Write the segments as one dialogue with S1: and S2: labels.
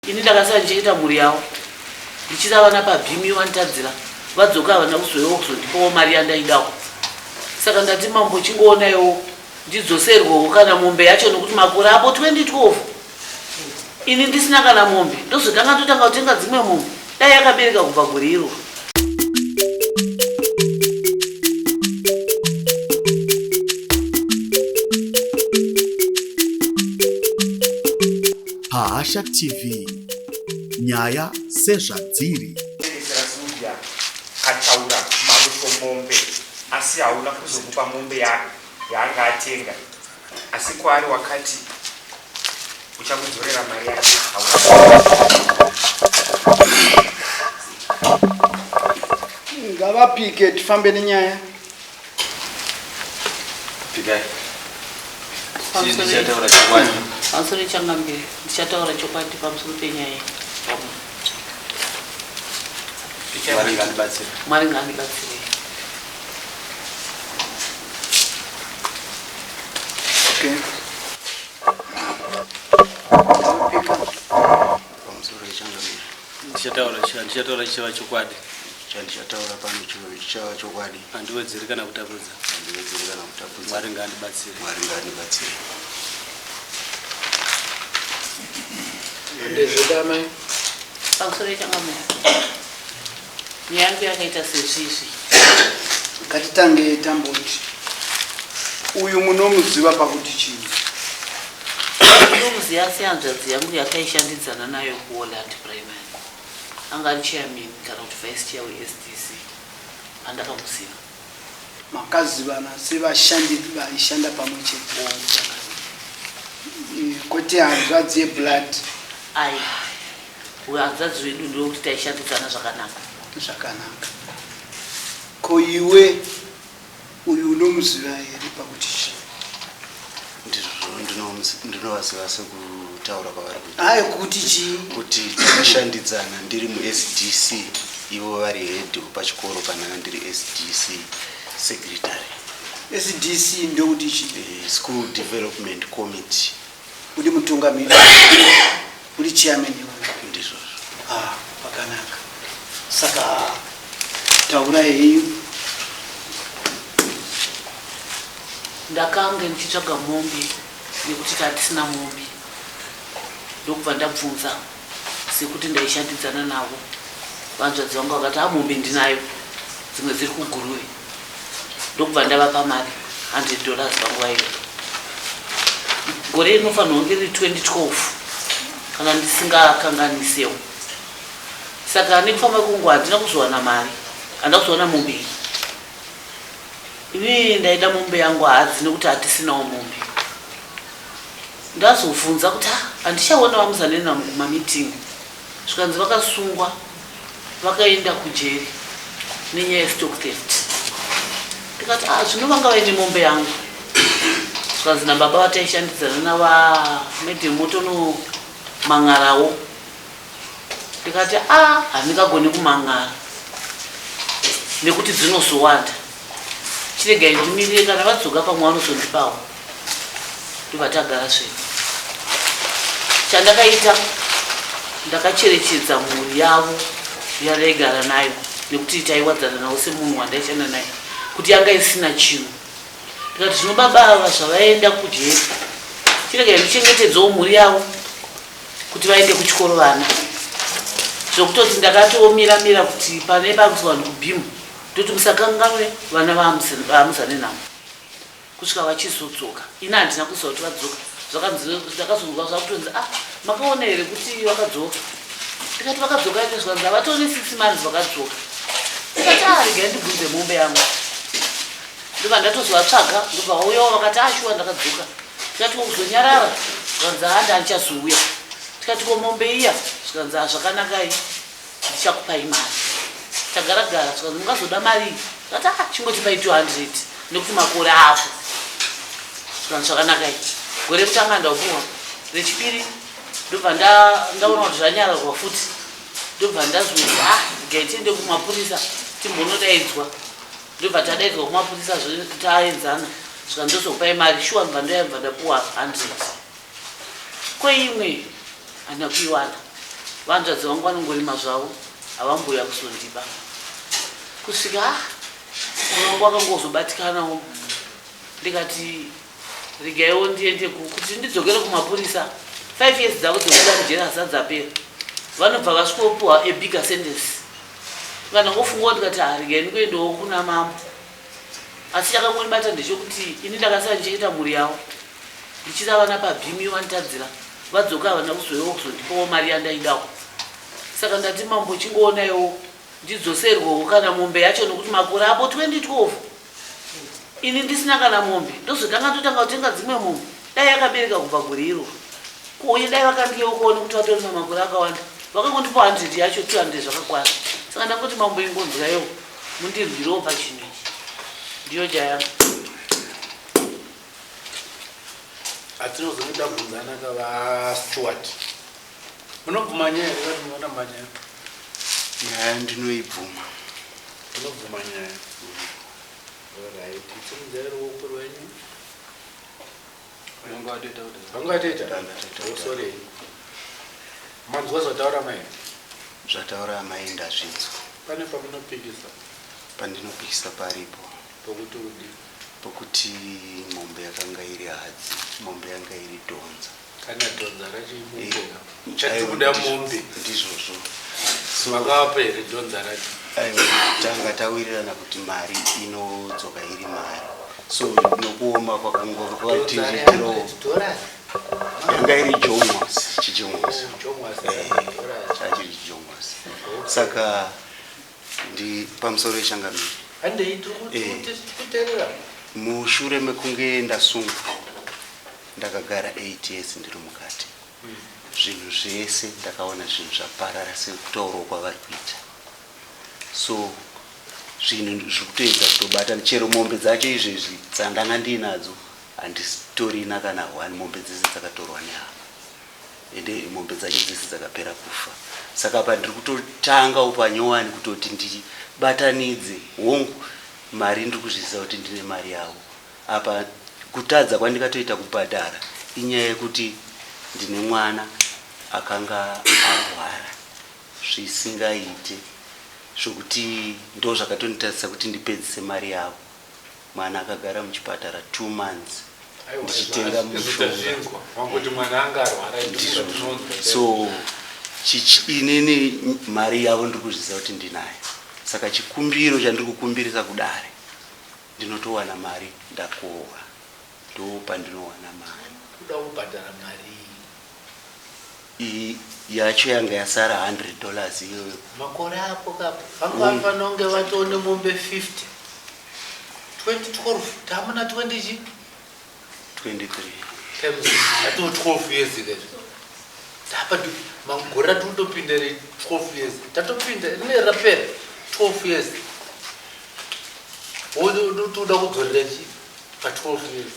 S1: Ini ndakasara ndichengeta mhuri yavo ndichida vana pabhimi vanditadzira vadzoka havana kuzoiwo kuzondipawo mari yandaidawo saka ndati mambo chingoonaiwo ndidzoserwewo kana mombe yacho nokuti makore apo 2012 ini ndisina kana mombe ndozotanga ndotanga kutenga dzimwe mombe dai yakabereka kubva gore iroro.
S2: Pahasha TV, nyaya sezvadziri.
S3: Sylvia kataura maruso mombe asi hauna kuzomupa mombe yaanga atenga asi kwaari wakati uchamudzorera mari yake
S4: Ngavapike tifambe nenyaya.
S5: Pikai. Ndichataura chokwadi.
S1: Pamusoro changamire, ndichataura chokwadi pamusoro penyaya iyi.
S5: Mwari ngaandibatsire.
S1: Mwari ngaandibatsire.
S4: Okay.
S6: Pamusoro yechangamire.
S5: Ndichataura ndichataura chichava chokwadi.
S6: Chandichataura pano chichava chokwadi.
S5: Handiwedzeri kana kutapudza.
S6: Handiwedzeri kana kutapudza.
S5: Mwari ngaandibatsire.
S6: Mwari ngaandibatsire.
S4: Ndezveda amai.
S1: Pamusoro yechangamire. Nyaya yangu yakaita sezvizvi.
S4: Ngatitange tamboti uyu munomuziva pakuti chii?
S1: Ndinomuziva sehanzvadzi yangu yataishandidzana nayo kuHolland Primary. Anga ari chairman kana kuti vice chair weSDC pandakamuziva.
S4: Makazivana sevashandi vaishanda pamwe chete kwete hanzvadzi yeblood?
S1: Ai, hanzvadzi wedu ndewekuti taishandidzana zvakanaka.
S4: Zvakanaka. Ko iwe uyu unomuziva here pakuti chii?
S6: Ndizvo ndinovaziva sekutaura kwavari kuita.
S4: Ayi kuti chii?
S6: Kuti takashandidzana ndiri muSDC ivo vari head pachikoro pananga ndiri SDC secretary.
S4: SDC ndokuti chii?
S6: School Development Committee.
S4: Uri mutungamiri, uri chairman iwe.
S6: Ndizvozvo.
S4: Ah, pakanaka. Saka taura henyu.
S1: Ndakange ndichitsvaga mombe nekuti tatisina mombe ndokubva ndabvunza sekuti ndaishandidzana navo vanzvadzi vangu vakati a mombe ndinayo dzimwe dziri kuGuruve ndokubva ndavapa mari 100 dollars panguva iyo gore rinofanirwa kunge riri 2012 kana ndisingakanganisewo saka nekufamba kwenguva handina kuzowana mari handina kuzowana mombe iyi ini ndaida mombe yangu hadzi nekuti hatisinawo mombe ndazobvunza kuti handichaona vaMuzanena kumameeting zvikanzi vakasungwa vakaenda kujeri nenyaya yestock theft ndikati ah zvino vanga vaine mombe yangu zvikanzi nababa vataishandidzana navamadam motonomang'arawo ndikati a handingagoni kumang'ara nekuti dzinozowanda chiregai ndimirire kana vadzoka pamwe vanozondipawo ndobva tagara zvedu chandakaita ndakacherechedza mhuri yavo yandaigara nayo nekuti taiwadzana navo semunhu wandaishanda naye kuti yanga isina chinhu ndikati zvino baba ava zvavaenda kujeri chiregai ndichengetedzewo mhuri yavo kuti vaende kuchikoro vana zvokutoti ndakatoomira mira kuti pane pakuti vanhu kubhimu ndoti musakanganwe vana vaMuzane navo kusvika vachizodzoka ini handina kuziva kuti vadzoka ndakazonzwa zvakutonzi ah makaona here kuti vakadzoka ndikati vakadzoka ine zvikanzi havatone 6 months vakadzoka ndikati ah regai ndibvunze mombe yangu ndobva ndatozovatsvaga ndobva vauyawo vakati ashuwa ndakadzoka tikati ko kuzonyarara zvikanzi handa handichazouya tikati ko mombe iya zvikanzi hazvakanakai ndichakupai mari tagaragara zvikanzi mungazoda mari iyi tikati ah chingotipai 200 nekuti makore apo zvikanzi zvakanakai gore rekutanga ndapuwa rechipiri ndobva ndaona kuti zvanyararwa futi ndobva ndazoti ah regai tiende kumapurisa timbonodaidzwa ndobva tadaidzwa kumapurisa taenzana zvikanzi ndozokupai mari shuwa ndobva ndoyabva ndapuwa 100 kweimwe handina kuiwana. Vanzvadzi vangu vanongorima zvavo havambouya kuzondiba kusvika ah, mwana wangu akangozobatikanawo ndikati regaiwo ndiende kuti ndidzokere kumapurisa 5 years dzavo dzekuda mujeri hazisati dzapera vanobva vasvikopuwa a bigger sentence kana ngofungawo ndikati ah, regai ndikuendawo kuna mambo asi chakangondibata ndechekuti ini ndakasara ndichiita mhuri yavo ndichida vana pabhimi vanditadzira vadzoka havana kuzouyawo kuzondipawo mari yandaidawo saka ndati mambo chingoonaiwo ndidzoserwewo kana mombe yacho nokuti makore apo 2012 ini ndisina kana mombe ndozotanga ndotanga kutenga dzimwe mombe dai yakabereka kubva gore iro kuuye dai vakandiyeukawo nekuti vatori mamakore akawanda vakangondipa 100 yacho 200 zvakakwana saka ndangoti mambo ingonzwaiwo mundirwirewo pachinhu ichi ndiyo jaya
S7: Atinozomuda bvunzana ka va Stewart. Munobvuma nyaya here kana munoramba nyaya?
S6: Nyaya ndinoibvuma.
S7: Munobvuma nyaya. Alright, simudzai ruoko rwenyu.
S5: Vanga vatoita kuti.
S7: Vanga vatoita? Oh, sorry. Manzwa zvataura mai?
S6: Zvataura amai ndazvinzwa.
S7: Pane pamunopikisa?
S6: Pandinopikisa paripo.
S7: Pokuti kudii?
S6: Pokuti mombe yakanga iri hadzi, mombe yanga iri dhonza.
S7: Kana dhonza racho imombe.
S6: Eh,
S7: Chatikuda
S6: aiwa,
S7: mombe.
S6: Ndizvozvo. So
S7: Makavapa here dhonza racho?
S6: aiwa, tanga tawirirana kuti mari inodzoka iri mari. So nokuoma kwakanga
S7: Dhonza
S6: kwatiriitiro
S7: re100 dollars.
S6: yanga iri jongos, chijongos.
S7: Oh, jongos,
S6: Eh,
S7: dollars.
S6: chachiri chijongos. Saka ndi pamusoro yechangamire.
S7: Handei tiri
S6: Eh.
S7: kuteerera.
S6: Mushure mekunge ndasungwa ndakagara 8 years ndiri mukati. Zvinhu zvese ndakaona zvinhu zvaparara sekutaurawo kwavari kuita. So zvinhu zviri kutoedza kutobatana chero mombe dzacho izvezvi dzandanga ndiinadzo handisitorina kana one mombe dzese dzakatorwa nehama. Ende mombe dzacho dzese dzakapera kufa. Saka apa ndiri kutotangawo panyowani kutoti ndibatanidze hongu mari ndiri kuzviziva kuti ndine mari yavo. Apa kutadza kwandikatoita kubhadhara inyaya yekuti ndine mwana akanga arwara zvisingaite zvokuti ndozvakatonditadzisa kuti ndipedzise mari yavo. Mwana akagara muchipatara 2 months ndichitenga mushonga.
S7: Wangoti mwana anga arwara
S6: Ndizvozvo. So inini mari yavo ndiri kuzviziva kuti ndinayo. Saka chikumbiro chandiri kukumbirisa kudare ndinotowana mari ndakohwa ndo pandinowana mari.
S7: Kuda kubhadhara mari
S6: iyi yacho yanga yasara 100 dollars iyoyo.
S7: Makore apo kapo vanga vanofanira kunge vatone mombe 50 2012 tamuna 20 chi
S6: 23
S7: times atoo 12 years ikaizvo tapa magore ratirikutopinda re 12 years tatopinda rine rapera 12 years wotoda kudzorera chi pa 12 years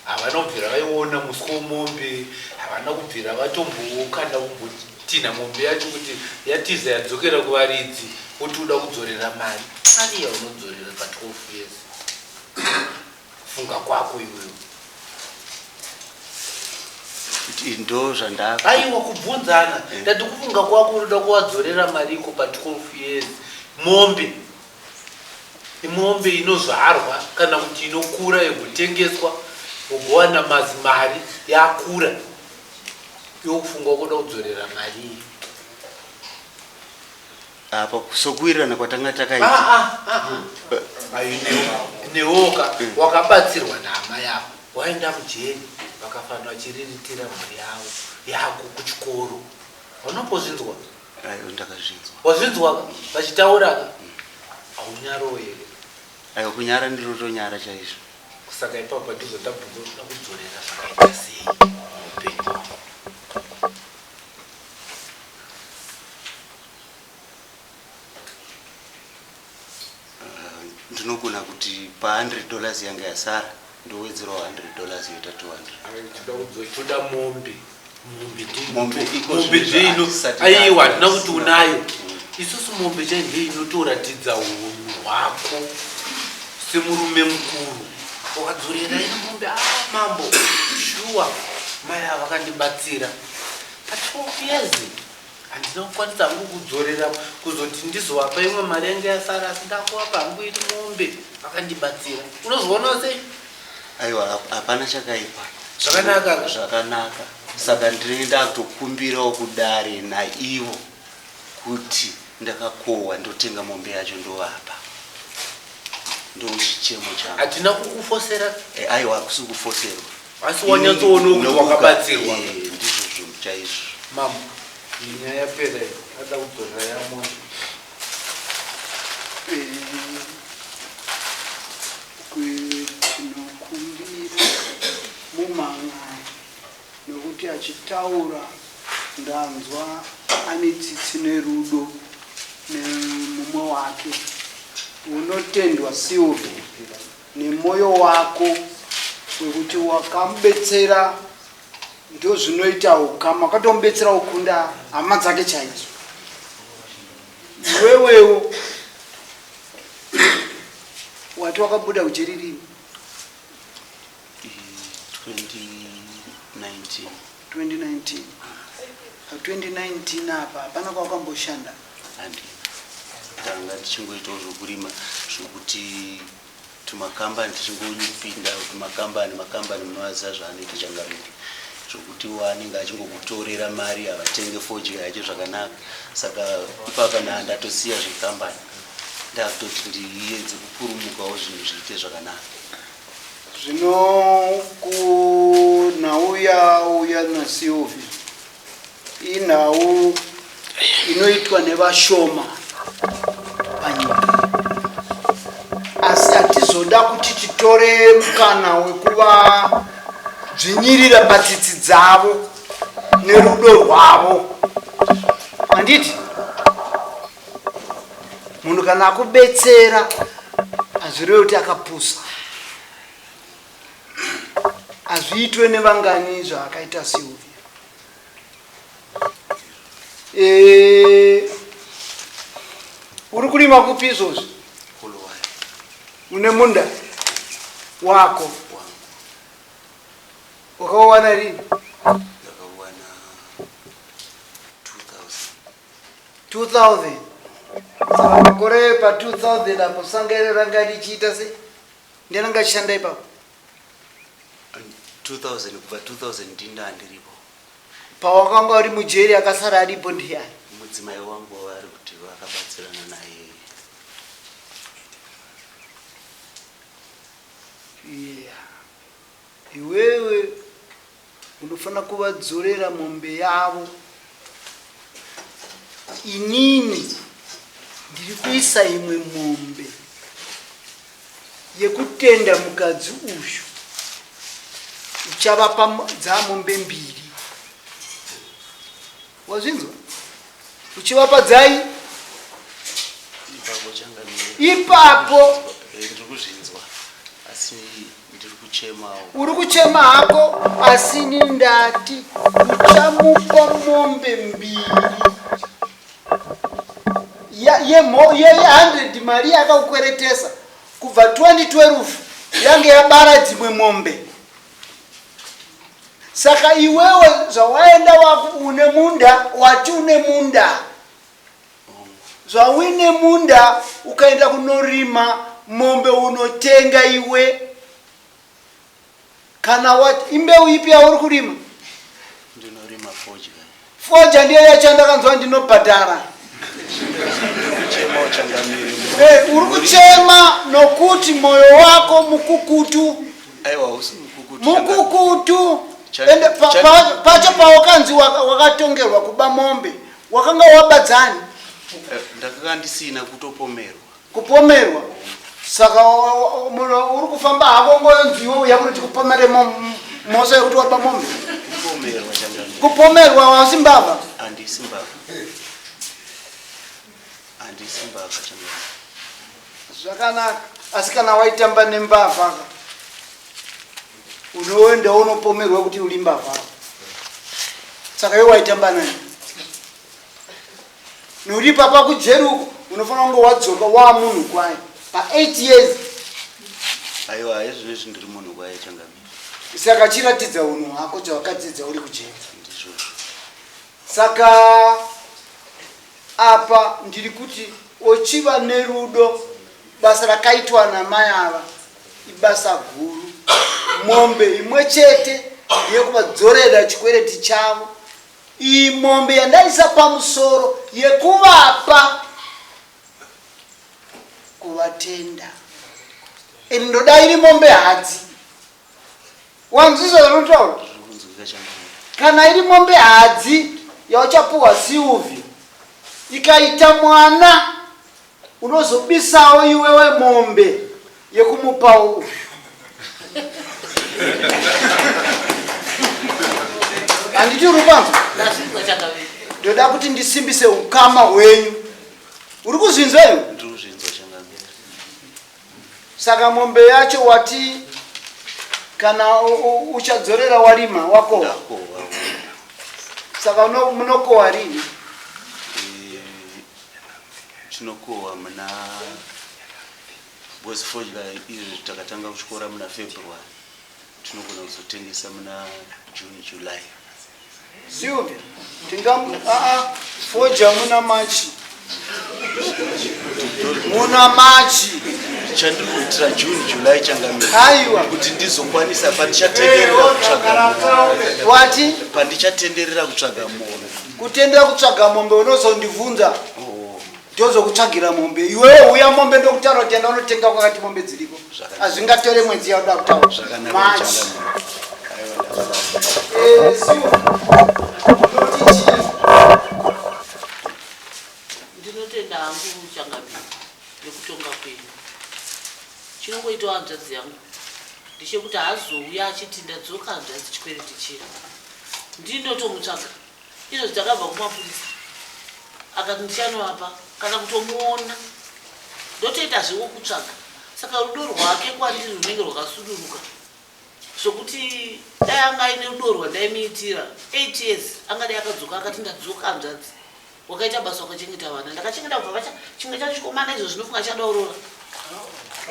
S7: havana kubvira vaiona muswe wemombe havana kubvira vatombokanda kumbotinha mombe yacho kuti yatiza yadzokera kuvaridzi woti uda kudzorera mari mari yaunodzorera pa 12 years funga kwako iwewe
S6: ndo zvanda
S7: aiwa kubvunzana ndati kufunga kwako unoda kuwadzorera mari iko pa 12 years mombe imombe inozvarwa kana kuti inokura igotengeswa ugowana mazimari yakura iwe kufunga kuda kudzorera mari iyi
S6: apa sokuwirirana kwatanga takaita
S7: newoka wakabatsirwa nehama yako waenda mujeri vakafanira vachiriritira mhuri yavo yako kuchikoro unombozvinzwa
S6: Aiwa, ndakazvinzwa
S7: wazvinzwa vachitaura ka haunyaro here
S6: aiwa kunyara ndinotonyara chaizvo
S7: saka ipapo ndizo ndabvunza kuti unoda kudzorera zvakaita sei muupenyu hwako
S6: Ndinogona kuti pa 100 dollars yanga yasara ndowedzerawo 100 dollars yoita 200.
S7: Toda mombe
S6: Mombe iko
S7: mombe
S6: zvinhu
S7: ndeino
S6: hatisati
S7: aiwa
S6: taona.
S7: handina kuti unayo isusu mombe chai ndeinotoratidza unhu hwako semurume mukuru wakadzorera ino mombe ah mambo shuwa mai ava vakandibatsira Pa 12 years handina kukwanisa hangu kudzorera kuzoti ndizovapa imwe mari yange yasara asi ndakuvapa hangu iri mombe vakandibatsira. Unozvionawo sei?
S6: Aiwa hapana chakaipa.
S7: Zvakanaka.
S6: Zvakanaka. Saka ndinenge ndakutokumbirawo kudare naivo kuti ndakakohwa ndotenga mombe yacho ndovapa. Ndochichemo changu.
S7: Hatina kukufosera.
S6: Eh, aiwa hakusi kufoserwa.
S7: Asi wanyatsoona kuti wakabatsirwa.
S6: Eh, ndizvo zvinhu chaizvo.
S7: Mambo, iyi nyaya yapera iyi. Ada kudzorera yamona.
S4: Tinokumbira mumhan'ari nokuti achitaura ndanzwa ane tsitsi nerudo nemumwe wake. Unotendwa Silvia nemoyo wako wekuti wakamubetsera ndozvinoita ukama wakatomubetsera kukunda hama dzake chaidzo iwewewo wati wakabuda kujeri rini
S6: 2019
S4: 2019 pa 2019 apa hapana kwawakamboshanda
S6: handina tanga tichingoitawo zvokurima zvokuti tumakambani tichingopinda tumakambani makambani munoaziva zvaanoita changamire zvokuti waanenge achingokutorera mari havatenge fodya yacho zvakanaka saka ipapa naa ndatosiya zvekambani ndakutoti ndiedze kupurumukawo zvinhu zviite zvakanaka
S4: Zvino kunhau yauya naSylvia inhau inoitwa nevashoma panyika, asi hatizoda kuti titore mukana wekuvadzvinyirira patsitsi dzavo nerudo rwavo, handiti? Munhu kana akubetsera hazvirevi kuti akapusa. Hazviitwe nevangani zvaakaita Sylvia. E, uri kurima kupi izvozvi? Une munda wako wakauwana rini?
S6: Ndakauwana 2000.
S4: 2000 saka makore pa 2000 apo sangano ranga richiita sei ndiani anga achishanda ipapo
S6: 2000 kubva 2000 ndinda ndiripo
S4: pawakanga uri mujeri akasara aripo ndiani
S6: mudzimai wangu wavari kuti vakabatsirana naye
S4: yeah. Iwewe unofanira kuvadzorera mombe yavo. Inini ndiri kuisa imwe mombe yekutenda mukadzi uyu, uchavapa dzamombe mbiri. Wazvinzwa? Uchivapa dzai
S6: ipapo changamire.
S4: Ipapo.
S6: Eh, ndiri kuzvinzwa asi ndiri kuchemawo.
S4: Uri kuchema hako asi ini ndati uchamupa mombe mbiri ye 100 mari yakakukweretesa kubva 2012 yange yabara dzimwe mombe. Saka iwewe zvawaenda une munda wati une munda zvauine munda ukaenda kunorima mombe unotenga iwe kana wati imbeu ipi yauri kurima?
S6: Ndinorima fodya.
S4: Fodya ndiyo yacho yandakanzwa ndinobhadhara.
S6: Kuchema changamire.
S4: Eh, uri kuchema nokuti moyo wako mukukutu.
S6: Aiwa usi mukukutu.
S4: Mukukutu. Ende pacho pawakanzi wakatongerwa kuba mombe wakanga wabadzani?
S6: Eh, ndakanga ndisina kutopomerwa.
S4: Kupomerwa. Saka munhu uri kufamba hako ngonzi iwe uya kuti tikupomere mhosva yekuti waba mombe.
S6: Kupomerwa changamire.
S4: Kupomerwa wasi mbavha.
S6: Handisi mbavha. Handisi mbavha changamire.
S4: Zvakanaka. Asi kana waitamba nembavha unoenda unopomerwa kuti uri mbavha. Saka iwe waitamba nani? Nekuti papa kujeri uko unofanira kunge wadzoka waamunhu kwaye pa 8 years.
S6: Aiwa izvezvi ndiri munhu kwaye changamire.
S4: Saka chiratidza unhu hwako chawakadzidza uri kujeri.
S6: Ndizvozvo.
S4: Saka apa ndiri kuti ochiva nerudo basa rakaitwa namai ava ibasa guru. Mombe imwe chete yekuvadzorera chikwereti chavo. Iyi mombe yandaisa pamusoro yekuvapa kuvatenda. Ini ndoda iri mombe hadzi. Wanzwisa zvanotaura? Kana iri mombe hadzi yauchapuhwa Silvia ikaita mwana unozobisawo iwewe mombe yekumupawo uyu. Handiti uri kwanzwa? Ndoda kuti ndisimbise ukama hwenyu. Uri kuzvinzwa iwe?
S6: Ndiri kuzvinzwa changamire.
S4: Saka mombe yacho wati kana uchadzorera warima wakohwa. Saka munokohwa rini?
S6: Eh, tinokohwa muna because fodya izvi takatanga kutyora muna February tinogona kuzotengesa muna June July.
S4: Sylvia, tinga aa foja muna March. Muna March.
S6: Chandiri kuitira June July changamire.
S4: Aiwa.
S6: Kuti ndizokwanisa pandichatenderera kutsvaga mombe.
S4: Wati?
S6: Pandichatenderera kutsvaga mombe.
S4: Kutendera kutsvaga mombe unozondivhunza. Oh. Ndozokutsvagira mombe. Iwewe uya mombe ndokutaura kuti enda unotenga kwakati mombe dziriko. Hazvingatore mwedzi yauda kutaura. March. Eh,
S1: Ndinotenda hangu changamire nekutonga kwenyu. Chinongoitawo hanzvadzi yangu ndechekuti haazouya achiti ndadzoka hanzvadzi chikwereti chiya. Ndini ndotomutsvaga. Izvozvi takabva kumapurisa akati ndichanovapa kana kutomuona ndotoita zvekukutsvaga saka rudo rwake kwandiri runenge rwakasuduruka zvokuti dai anga aine rudo rwandaimuitira 8 years angadai akadzoka akati ndadzoka hanzvadzi wakaita basa wakachengeta vana ndakachengeta kubva vacha chimwe chacho chikomana izvo zvinofunga chada kuroora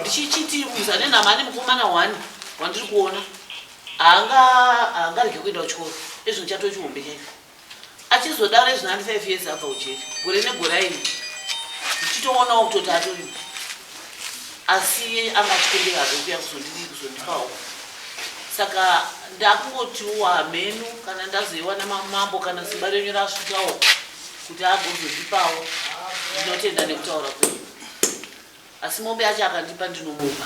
S1: ndichichiti muzane nhama ane mukomana one wandiri kuona haanga haangarege kuenda kuchikoro ezvino chatove chihombe chaicho achizodaro ezvino ane 5 years abva kujeri gore negore aini ndichitoonawo kutoti atorimo asi anga achitendera hake kuya kuzondidii kuzondipawo saka ndakungotiwo hameno kana ndazoiwana mamambo kana simba renyu rasvikawo kuti agozondipawo ndinotenda nekutaura kwenyu Asi mombe yacho akandipa ndinomupa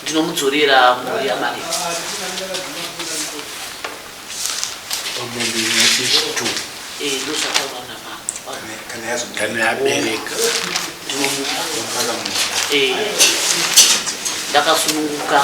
S1: ndinomudzorera mhuri yamareti.
S7: Pamombe yacho
S1: Eh, ndozvataurwa namama.
S7: Kana yabereka
S1: ndinomupa. Eh, ndakasununguka.